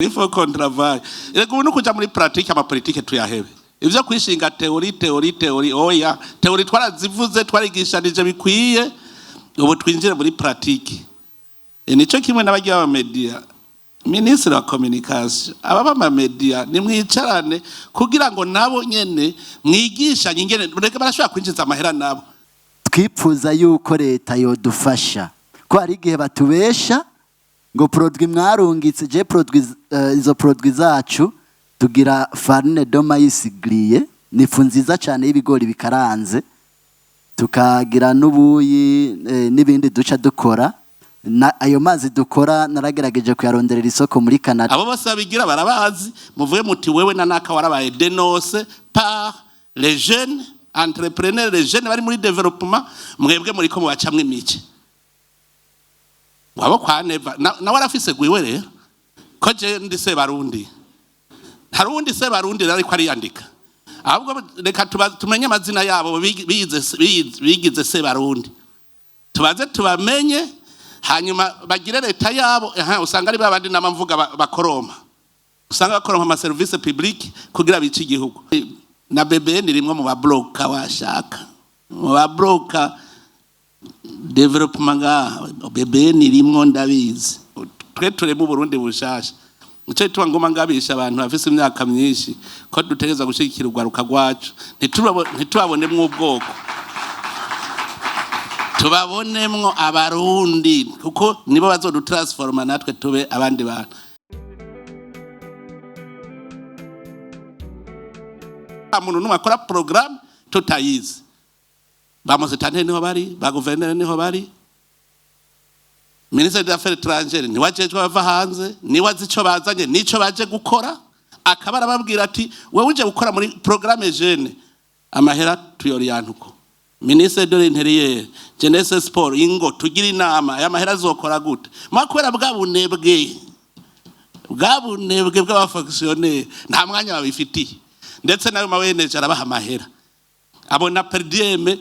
Il faut qu'on travaille. Reka ubu nukuja muri pratique, amapolitike tuyahebe. Ivyo kwishinga théorie, théorie, théorie, oya. Théorie twarazivuze, twarigishanije bikwiye, ubu twinjire muri pratique. Nico kimwe n'abagiye b'ama médias. Minisitiri wa communication, ababa ama médias, nimwicarane kugira ngo nabo nyene mwigishanye ingene reka barashobora kwinjiza amahera nabo. Twipfuza yuko leta yodufasha, ko hari igihe batubesha ngo produit mwarungitse. Je produit, izo produit zacu tugira farine de maïs grillé, ni ifu nziza cyane y'ibigori bikaranze, tukagira n'ubuyi, n'ibindi duca dukora. Na ayo mazi dukora naragerageje kuyaronderera isoko muri Canada. Abo bose babigira barabazi. Muvuge muti: "Wewe na naka warabaye dénoncé par les jeunes entrepreneurs, les jeunes bari muri développement, mwebwe muriko mubacamwo imice." Wabo kwa Neva nawe arafise gwiwe rero, ko je ndi se Barundi, hari uwundi se Barundi rero ariko ariyandika. Ahubwo reka tumenye amazina yabo bigize se Barundi, tubaze tubamenye, hanyuma bagire leta yabo. Aha usanga ari babandi nama mvuga bakoroma, usanga bakoroma ama service public kugira bice igihugu. Na BBN rimwe mu babloka, washaka mu babloka développement ngaha, BBN rimwo, ndabizi. Twe turema Burundi bushasha. Nico gituma ngoma ngabisha abantu bafise imyaka myinshi ko dutegereza gushigikira urwaruka rwacu, ntitubabonemwo ubwoko, tubabonemwo Abarundi, kuko nibo bazodutransforma natwe tube abandi bantu. Nta muntu n'umwe akora programme tutayizi. Ba musitanteri niho bari, ba guverineri niho bari, ministre des Affaires étrangères niwe ajejwe abava hanze, niwe azi ico bazanye n'ico baje gukora, akaba arababwira ati: "Wewe uje gukora muri programme jeune, amahera tuyoriyanta uko." Ministre de l'Intérieur, jeunesse, sport, ingo tugira inama, aya mahera azokora gute? Mwa kubera bwa bunebwe, bwa bunebwe bw'aba fonctionnaires, nta mwanya babifitiye. Ndetse nayo ma ONG arabaha amahera, abona per diem.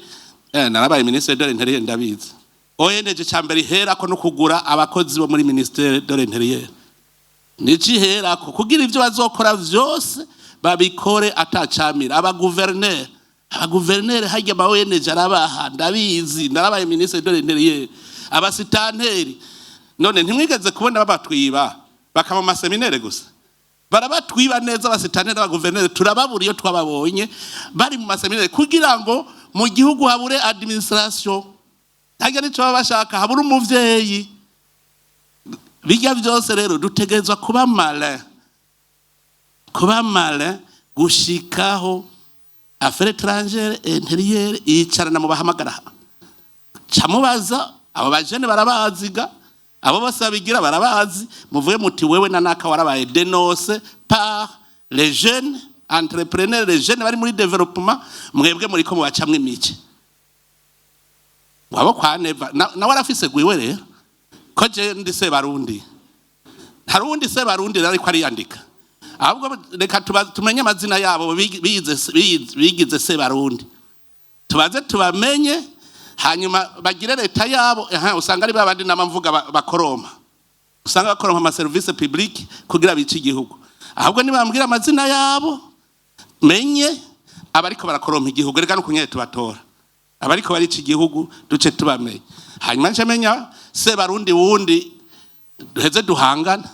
Narabaye ministre de l'Intérieur, ndabizi. ONG cambere iherako no kugura abakozi bo muri ministère de l'Intérieur, nico iherako kugira ivyo bazokora vyose babikore atacamira. Abaguverineri harya ama ONG arabaha, ndabizi, narabaye ministre de l'Intérieur. Abasitanteri none ntimwigeze kubona babatwiba bakaba mu ma séminaires gusa? Barabatwiba neza abasitanteri n'abaguverineri, turababura iyo twababonye bari mu ma séminaires, kugira ngo mu gihugu habure administration. Harya nico baba bashaka, habure umuvyeyi. Bijya byose rero dutegerezwa kuba malin, kuba malin gushikaho affaires étrangères, intérieur yicarana mu bahamagara, camubaza abo bajene barabaziga, abo bose babigira barabazi. Muvuge muti: "Wewe na naka warabaye dénoncé par les jeunes entrepreneurs, les jeunes bari muri développement, mwebwe muriko mubacamwo imice." Wabo kwa Neva nawe arafise gwiwe rero, ko je ndi se Barundi, hari uwundi se Barundi rero ariko ariyandika. Ahubwo reka tumenye amazina yabo bigize se Barundi, tubaze tubamenye, hanyuma bagire leta yabo. Aha usanga ari babandi nama mvuga bakoroma, usanga bakoroma ama service public kugira bice igihugu. Ahubwo nibambwira amazina yabo, menye abariko barakorompa igihugu. Reka nukunyene tubatora abariko barica igihugu, duce tubamenye, hanyuma nce menya se Barundi wundi, duheze duhangana,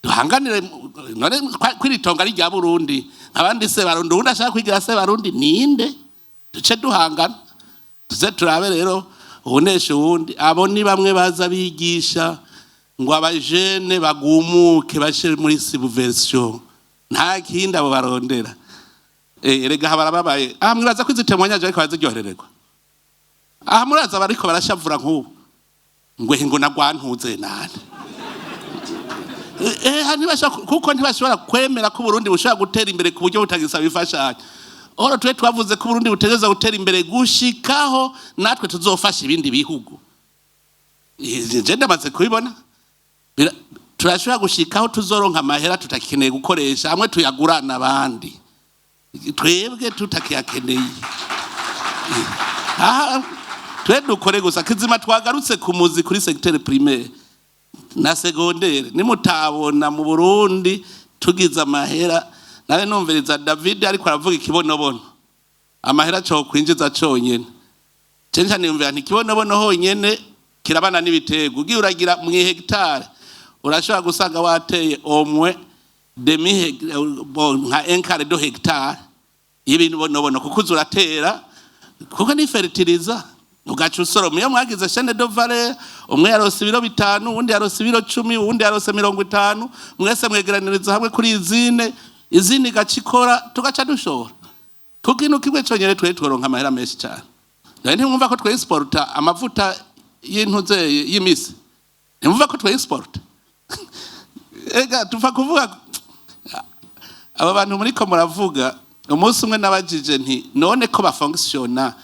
duhanganire. None kwiritonga ari rya Burundi, abandi se Barundi, uwundi ashaka kwigira se Barundi ninde? Duce duhangana, tuze turabe rero ubunesha uwundi. Abo ni bamwe baza bigisha ngo abajene bagumuke bashe muri subversion, nta kindi abo barondera. Erega barababaye. Aha mwibaza ko izi témoignages ariko baraziryoherererwa? Aha muraza bariko barashavura nk'ubu ngo nagwantuze nane. Ntibashobora, kuko ntibashobora kwemera ko Burundi bushobora gutera imbere ku buryo butagisaba imfashanyo. Oro twe twavuze ko Burundi butegereza gutera imbere gushikaho natwe tuzofasha ibindi bihugu. Je ndamaze kubibona. Turashobora gushikaho tuzoronka amahera tutakeneye gukoresha, amwe tuyagurana abandi, twebwe tutakiyakeneye. Aha twe dukore gusa kizima. Twagarutse ku muzi kuri secteur primaire. Na secondaire nimutabona mu Burundi tugize amahera. Nare numviriza David ariko aravuga ikibonobono, amahera cyo kwinjiza conyene. Cyane cyane yumvira nti ikibonobono honyene kirabana n'ibitego. Ugiye uragira mu hectare, urashobora gusanga wateye omwe demi bon, nka un quart de hectare y'ibinobonobono, kuko uza uratera, kuko ni fertilizer, ugaca usoroma. Iyo mwagize chaîne de valeur, umwe yarose ibiro 5, uwundi yarose ibiro 10, uwundi yarose 50, mwese mwegeraniriza hamwe kuri usine, usine igaca ikora, tugaca dushora. Ku kintu kimwe cyonyine twe tworonka amahera menshi cyane. Rero ntimwumva ko twexporta amavuta y'intuze y'imisi? Ntimwumva ko twexporta? Ega tuva kuvuga aba bantu muriko muravuga. Umunsi umwe nabajije nti: "None ko bafonctionna,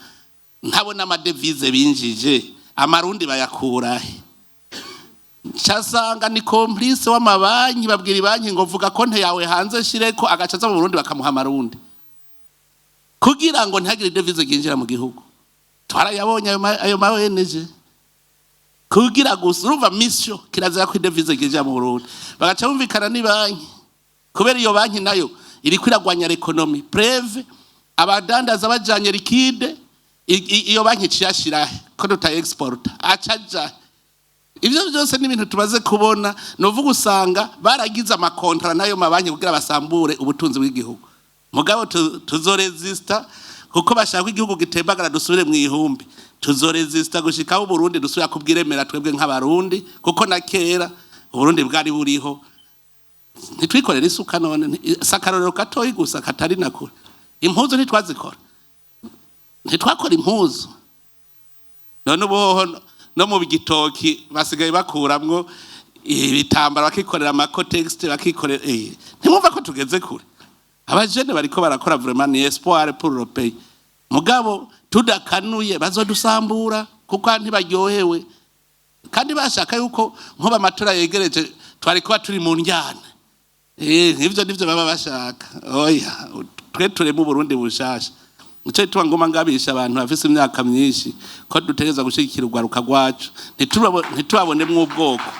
ntabona ama devises binjije, amarundi bayakurahe?" Ncasanga ni complice w'amabanki. Babwira ibanki ngo: "Vuga konte yawe hanze shireko." Agaca aza mu Burundi, bakamuha amarundi kugira ngo ntihagire devise ryinjira mu gihugu. Twarayabonye ayo ma ONG, kugira gusa, urumva, mission kirazira ko i devise ryinjira mu Burundi. Bagaca bumvikana ni banki, kubera iyo banki nayo iriko iragwanya l'économie. Preuve, abadandaza bajanye liquide, iyo banki iciyashirahe ko tutaye exporta? Acaja. Ivyo byose ni ibintu tumaze kubona. Nuvuga usanga baragize ama contrats n'ayo mabanki kugira basambure ubutunzi bw'igihugu. Mugabo tuzoresista, kuko bashaka ko igihugu gitembagara, dusubire mu ihumbi. Tuzoresista gushikaho Uburundi dusubira kubwiremera twebwe nk'Abarundi, kuko na kera Uburundi bwari buriho. Ntitwikorera isuka none? Si akarorero gatoyi gusa katari na kure. Impuzu ntitwazikora? Ntitwakora impuzu? None ubu no mu gitoki basigaye bakuramwo ibitambara, bakikorera ama Kotex, bakikorera. Ntimwumva ko tugeze kure? Abajene bariko barakora, vraiment ni espoir pour le pays. Mugabo tudakanuye bazodusambura, kuko ntibaryohewe kandi bashaka yuko nkuba amatora yegereje twari kuba turi mu njyana. Nk'ivyo nivyo baba bashaka. Oya, twe tureme Uburundi bushasha. Nico gituma ngoma ngabisha abantu bafise imyaka myinshi ko dutegereza gushigikira urwaruka rwacu, ntitubabonемwo ubwoko,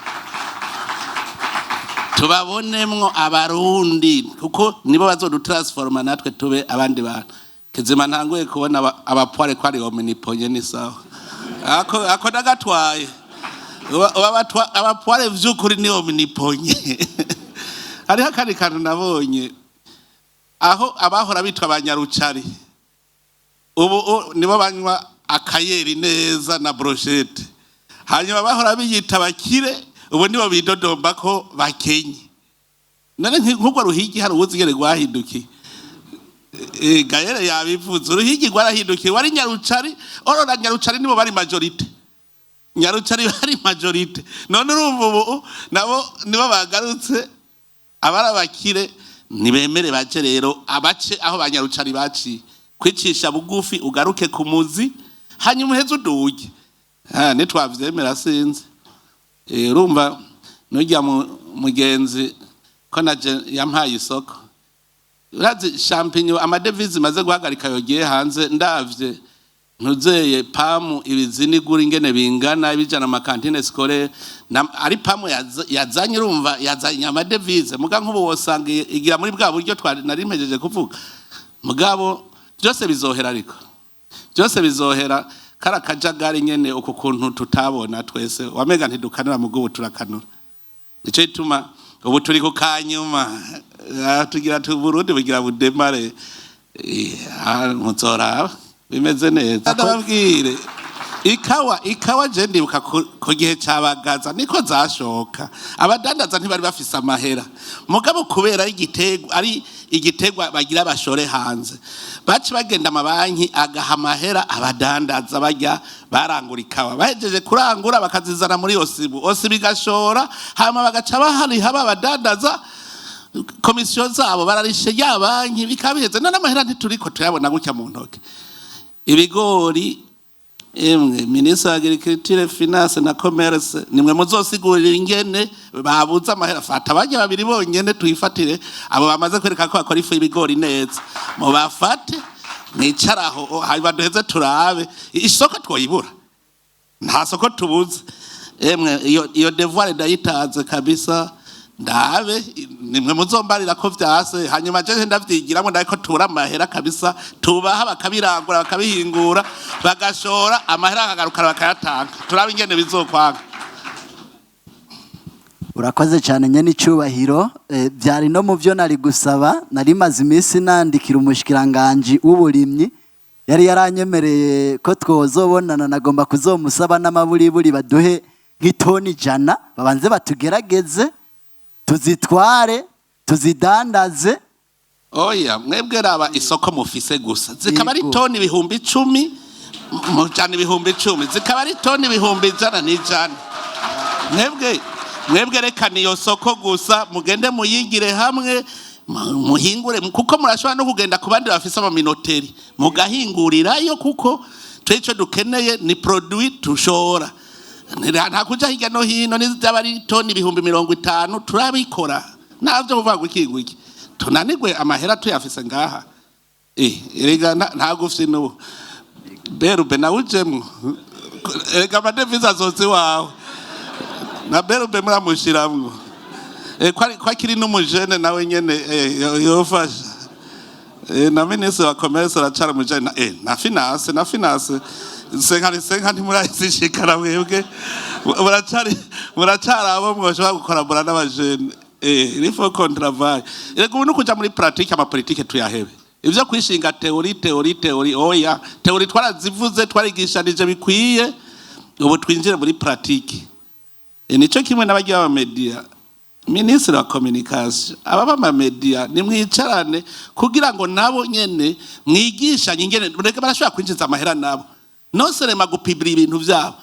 tubabonemwo Abarundi, kuko nibo bazodutransforma natwe tube abandi bantu. Kizima ntanguye kubona abapoire ko ari omniponye, ni sawa. Ako ndagatwaye. Abapoire vy'ukuri ni omniponye. Hariho akandi kantu nabonye, aho abahora bitwa abanyarucari ubu nibo banywa akayeri neza na brochette. Hanyuma bahora biyita abakire, ubu nibo bidodomba ko bakenye. None nk'urwo ruhigi hari uwuzi ingene rwahindukiye? Gayere yabivuze, uruhigi rwarahindukiye. Wari nyarucari, orora nyarucari nibo bari majorité, nyarucari bari majorité. None urumva ubu nabo nibo bagarutse abari abakire. Ntibemere bace rero abace aho banyarucari baciye, kwicisha bugufi, ugaruke ku muzi, hanyuma uheze uduge. Nitwavyemera sinzi. Urumva nurya mugenzi ko naje yampaye isoko. Urazi champignon, ama devises maze guhagarika yogiye hanze. Ndavye ntuzeye PAM ibizini igura ingene bingana ibijana ama cantines scolaires ari PAM yazanye. Urumva yazanye ama devises, muga nk'ubu wosanga igira muri bwa buryo twari nari mpejeje kuvuga. Mugabo byose bizohera, ariko byose bizohera. Kara kajagari nyene, uku kuntu tutabona twese, wamega ntidukanura, mugo ubu turakanura. Nico gituma ubu turi ku kanyuma. Tugira tu Burundi bugira budemare. Muzoraba bimeze neza. Ndababwire, ikawa je ndibuka ku gihe cabagaza niko zashoka. Abadandaza ntibari bafise amahera, mugabo kubera igiterwa ari igiterwa bagira bashore hanze, baci bagenda amabanki agaha amahera abadandaza, bajya barangura ikawa. Bahejeje kurangura bakazizana muri OCBU, OCBU igashora, hama bagaca bahariha babadandaza commission zabo, bararishe ya banki, bikaba biheze. None amahera ntituriko tuyabona gutya mu ntoke? Ibigori, emwe, ministre wa agriculture, finance na commerce, nimwe muzosigurira ingene babuze amahera. Fata bajya babiri bonyene tuyifatire, abo bamaze kwereka ko bakora ifu y'ibigori neza, mubafate mwicaraho, hanyuma duheze turabe isoko twoyibura. Nta soko tubuze. Emwe, iyo devoir ndayitanze kabisa. Ndabe nimwe muzombarira ko vyase, hanyuma je ndavyigiramwo, ndako tura amahera kabisa, tubaha bakabirangura, bakabihingura, bagashora amahera, akagarukana bakayatanga. Turabe ingene bizokwanga. Urakoze cyane, nyene icubahiro. Byari no mu byo nari gusaba. Nari maze iminsi nandikira umushikiranganji w'uburimyi, yari yaranyemereye ko twozobonana. Nagomba kuzomusaba n'amaburiburi baduhe nk'itoni 100, babanze batugerageze, tuzitware, tuzidandaze. Oya, mwebwe raba isoko mufise gusa, zikaba ari toni 10,000 mujana 10,000, zikaba ari toni 100,000 n'ijana. Mwebwe rekana iyo soko gusa, mugende muyigire hamwe, muhingure, kuko murashobora no kugenda ku bandi bafise ama minoteries, mugahingurirayo, kuko twe ico dukeneye ni produit tushora. Nta kuja hirya no hino. Nizaba ari toni 50,000, turabikora. Navyo kuvuga ngo iki ngiki tunanigwe, amahera tuyafise ngaha. Erega nta gufye n'ubu berube nawe ujemwo. Erega ama devises azoza iwawe na berube muramushiramwo. Ko akiri n'umujene nawe nyene, yofasha. Na minisitiri wa commerce aracara umujene na finance senka ntimurayizishikana. Mwebwe muracari abo mwoshobora gukorabora n'abajene. Il faut qu'on travaille. Erega ubu nukuja muri pratique, amapolitike tuyahebe. Ivyo kwishinga théorie, théorie, théorie, oya, théorie twarazivuze, twarigishanije bikwiye. Ubu twinjire muri pratique. Nico kimwe n'abagiye b'ama médias. Minisitiri wa communication, aba b'ama médias, nimwicarane kugira ngo nabo nyene mwigishanye ingene reka barashobora kwinjiza amahera nabo, non seulement gu publier ibintu vyabo.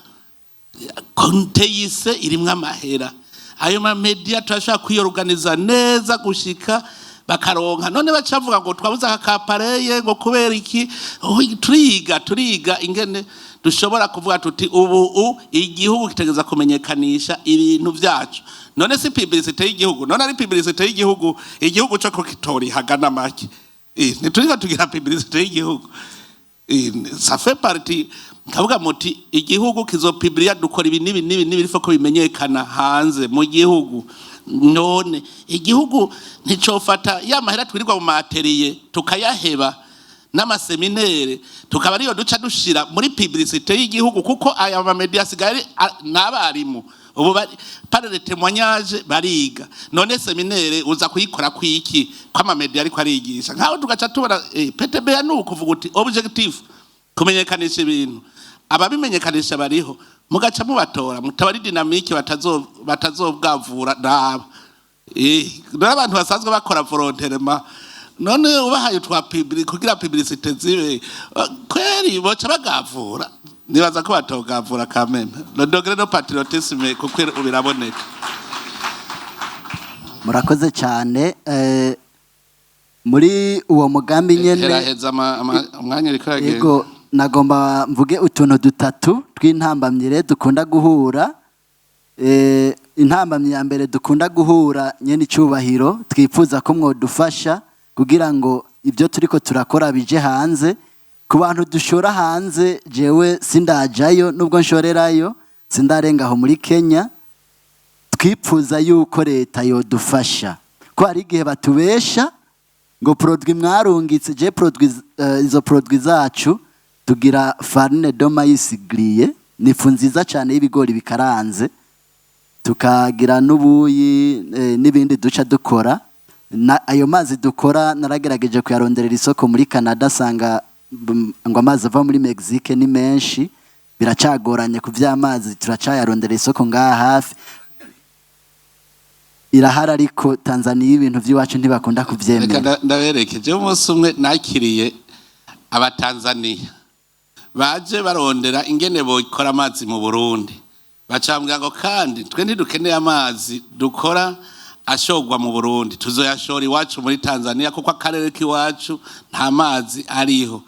Konteyise irimwo amahera. Ayo ma médias turashobora kwiyoruganiza neza gushika bakaronka. None bacavuga ngo twabuze aka kapareye ngo kubera iki? Oh, turiga ingene dushobora kuvuga tuti ubu igihugu kitegeza kumenyekanisha ibintu vyacu. None si publicité y'igihugu? None ari publicité y'igihugu, igihugu co kukitora ihagana make. Ntituriko tugira publicité y'igihugu. Ça fait partie. Kavuga muti igihugu kizo publier, dukora ibi n'ibi n'ibi n'ibi, ko bimenyekana hanze mu gihugu. None igihugu nticofata ya mahera twirirwa mu ma ateliers tukayaheba n'ama séminaires, tukaba ariyo duca dushira muri publicité y'igihugu? Kuko aya ma médias asigaye ari n'abarimu ubu par le témoignage bariga. None séminaire uza kuyikora kwiki ko ama médias ariko arigisha? Nkaho tugaca tubona PTBA ni ukuvuga uti objectif kumenyekanisha ibintu, ababimenyekanisha bariho, mugaca mubatora, mutaba ari dynamique, batazobwavura naba. None abantu basanzwe bakora volontairement, none ubahaye utwa kugira publicité zibe, kweri boca bagavura? Nibaza ko batogavura quand même, le degré de patriotisme kuko biraboneka. Murakoze cyane. Muri uwo mugambi nyene Heraheza umwanya uriko uragenda. Yego, nagomba mvuge utuntu dutatu tw'intambamyire dukunda guhura. Intambamyi ya mbere dukunda guhura, nyene icubahiro, twifuza ko mwodufasha kugira ngo ibyo turiko turakora bije hanze. Ku bantu dushora hanze, jewe sindajayo, nubwo nshorerayo sindarenga aho muri Kenya. Twipfuza yuko leta yodufasha, ko hari igihe batubesha ngo produit mwarungitse. Je produit izo produit zacu, tugira farine de maïs grillé, ni ifu nziza cyane y'ibigori bikaranze, tukagira n'ubuyi, n'ibindi duca dukora. Na ayo mazi dukora naragerageje kuyaronderera isoko muri Canada, asanga ngo amazi ava muri Mexique ni menshi, biracagoranye. Ku vy'amazi turacayarondera isoko ngaha hafi irahari, ariko Tanzania ibintu by'iwacu ntibakunda Reka kuvyemera. Ndabereke. Jewe umunsi umwe nakiriye Abatanzaniya baje barondera ingene bokora amazi mu Burundi, bacambwira ngo kandi twe ntidukeneye amazi dukora ashorwa mu Burundi, tuzoyashora iwacu muri Tanzania, kuko akarere k'iwacu nta mazi ariho.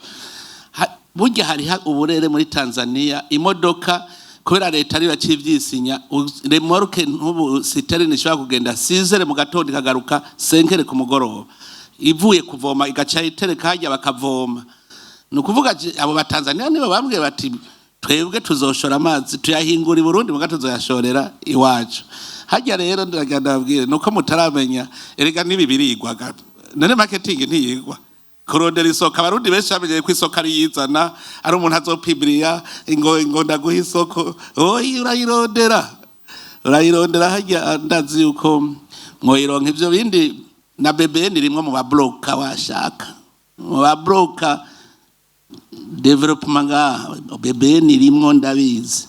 Burya hariho uburere muri Tanzania, imodoka kubera leta ariyo yaciye ivyisinya, remorque ntubu citerne ishobora kugenda six heures mu gatondo, ikagaruka 5 heures ku mugoroba, ivuye kuvoma, igaca itereka harya bakavoma. Ni ukuvuga abo Batanzaniya nibo bambwiye bati Twebwe tuzoshora amazi, tuyahingura i Burundi, muga tuzoyashorera iwacu. Harya rero ndagira ndababwire nuko mutaramenya, erega n'ibi birigwaga. None marketing ntiyigwa? Kurondera isoko, Abarundi benshi bamenyeye ko isoko ari yizana, ari umuntu azopibiriya ngo ndaguha isoko. Oyi, urayirondera, urayirondera. Harya ndazi yuko mwoyironka. Ivyo bindi na BBN rimwe mu babloka, washaka mu babloka développement ngaha, BBN rimwo, ndabizi.